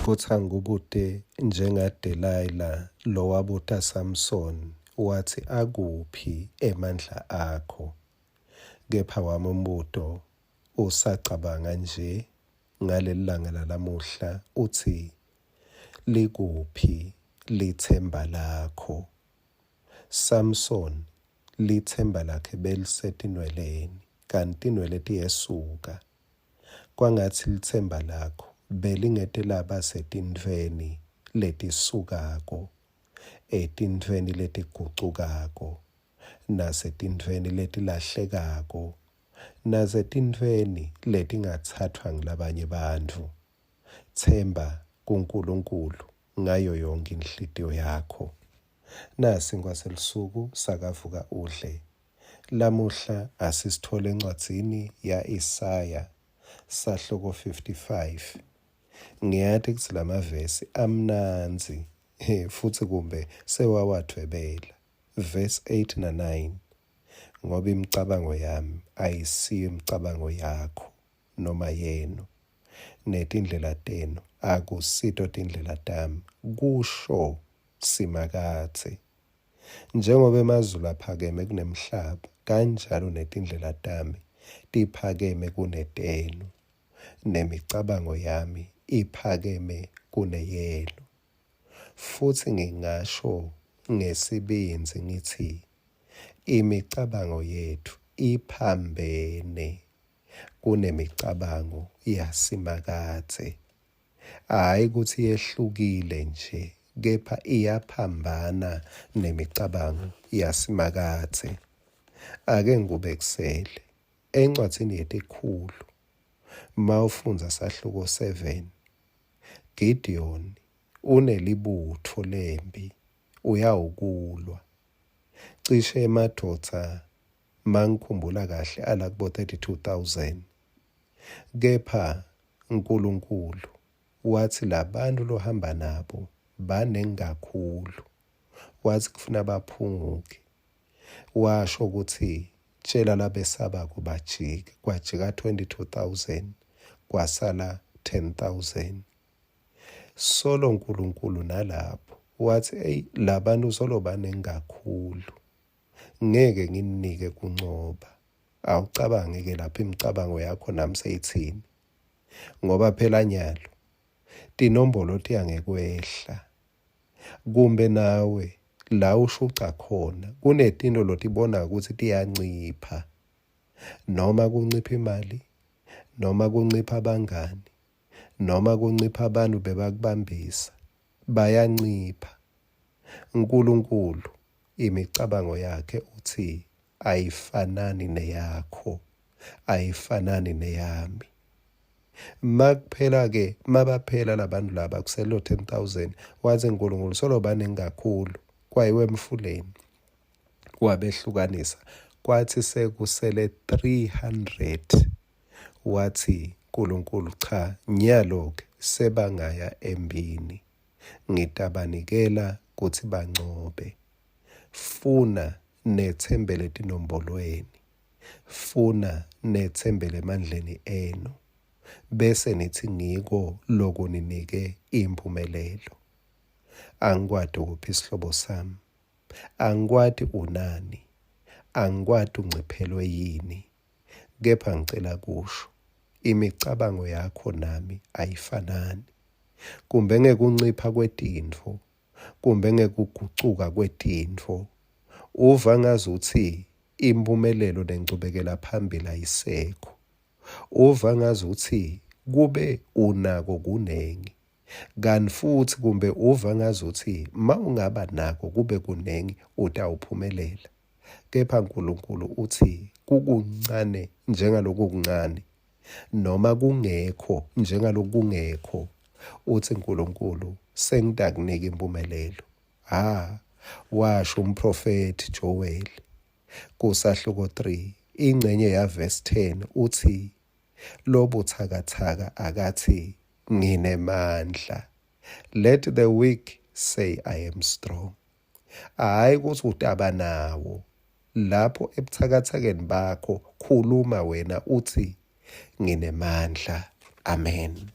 Kutsi angikubute njengaDelila lowabuta Samsoni watsi akuphi emandla akho? Kepha wami umbuto usacabanga nje ngalelilanga lalamuhla utsi likuphi litsemba lakho? Samsoni litsemba lakhe belisetinweleni kanti tinwele tiyesuka. Kwangatsi litsemba lakho belingete laba setintfweni letisukako, etintfweni letigucukako, nasetintfweni letilahlekako, nasetintfweni letingatsatfwa ngulabanye bantfu. Tsemba kuNkulunkulu ngayo yonkhe inhlitiyo yakho. Nasi sinkhwa selusuku sakavuka udle. Lamuhla asisithole encwadzini ya-Isaya sahluko 55. Ngiyati kutsi lamavesi amnandzi futsi kumbe sewawadvwebela. Verse 8 na-9 Ngoba imicabango yami ayisiyo imicabango yakho noma yenu, netindlela tenu akusito tindlela tami, kusho Simakadze. Njengoba emazulu aphakeme kunemhlaba, kanjalo netindlela tami tiphakeme kunetenu, nemicabango yami iphakeme kuneyenu. Futsi ngingasho ngesibindzi ngitsi imicabango yetfu iphambene kunemicabango yaSimakadze. Hhayi kutsi yehlukile nje, kepha iyaphambana nemicabango yaSimakadze. Ake ngikubekisele, encwadzini yeTikhulu, mawufundza sahluko 7, Gideyoni unelibutfo lemphi uyawukulwa. Cishe emadvodza mangikhumbula kahle ala kubo 32,000. Kepha Nkulunkulu watsi labantu lohamba nabo baningi kakhulu. Watsi kufuna baphunguke. Washo kutsi tjela labesabako bajike. Kwajika 22,000 kwasala 10,000. Solo Nkulunkulu nalapho watsi eyi labantu solo baningi kakhulu. Ngeke ngininike kuncoba. Awucabange-ke lapho imicabango yakho nami seyitsini. Ngoba phela nyalo tinombolo tiya ngekwehla. Kumbe nawe la ushuca khona kunetintfo lotibona kutsi tiyancipha. Noma kuncipha imali, noma kuncipha bangani, noma kuncipha bantfu bebakubambisa, bayancipha. Nkulunkulu imicabango yakhe utsi ayifanani neyakho, ayifanani neyami. Makuphela ke mabaphela labantu laba kuselo 10000 wathi uNkulunkulu solo baningi kakhulu kwayiwe emfuleni wabehlukanisa kwathi sekusele 300 wathi uNkulunkulu cha nyalo ke sebangaya embini ngitabanikela kutsi bancobe funa netsembele tinombolweni funa netsembele emandleni enu bese nithi ngiko lokuninike imphumelelo angikwati ukuphi isihlobo sami angikwati unani angikwati unciphelwe yini kepha ngicela kusho imicabango yakho nami ayifanani kumbe ngekuncipha kwetintfo kumbe ngekugucuka kwetintfo uva ngazuthi impumelelo nenchubekela phambili ayisekho uva ngazuthi kube unako kunengi kanti futhi kumbe uva ngazuthi mawungaba nako kube kunengi utawuphumelela kepha uNkulunkulu uthi kukuncane njengaloku kuncane noma kungekho njengaloku kungekho uthi uNkulunkulu sengitakunika impumelelo ha washo umprofethi Joel kusahluko 3 ingcenye ya verse 10 uthi lobuthakathaka akathi nginemandla let the weak say I am strong Hhayi ukuthi utaba nawo lapho ebuthakathakeni bakho, khuluma wena uthi nginemandla. Amen.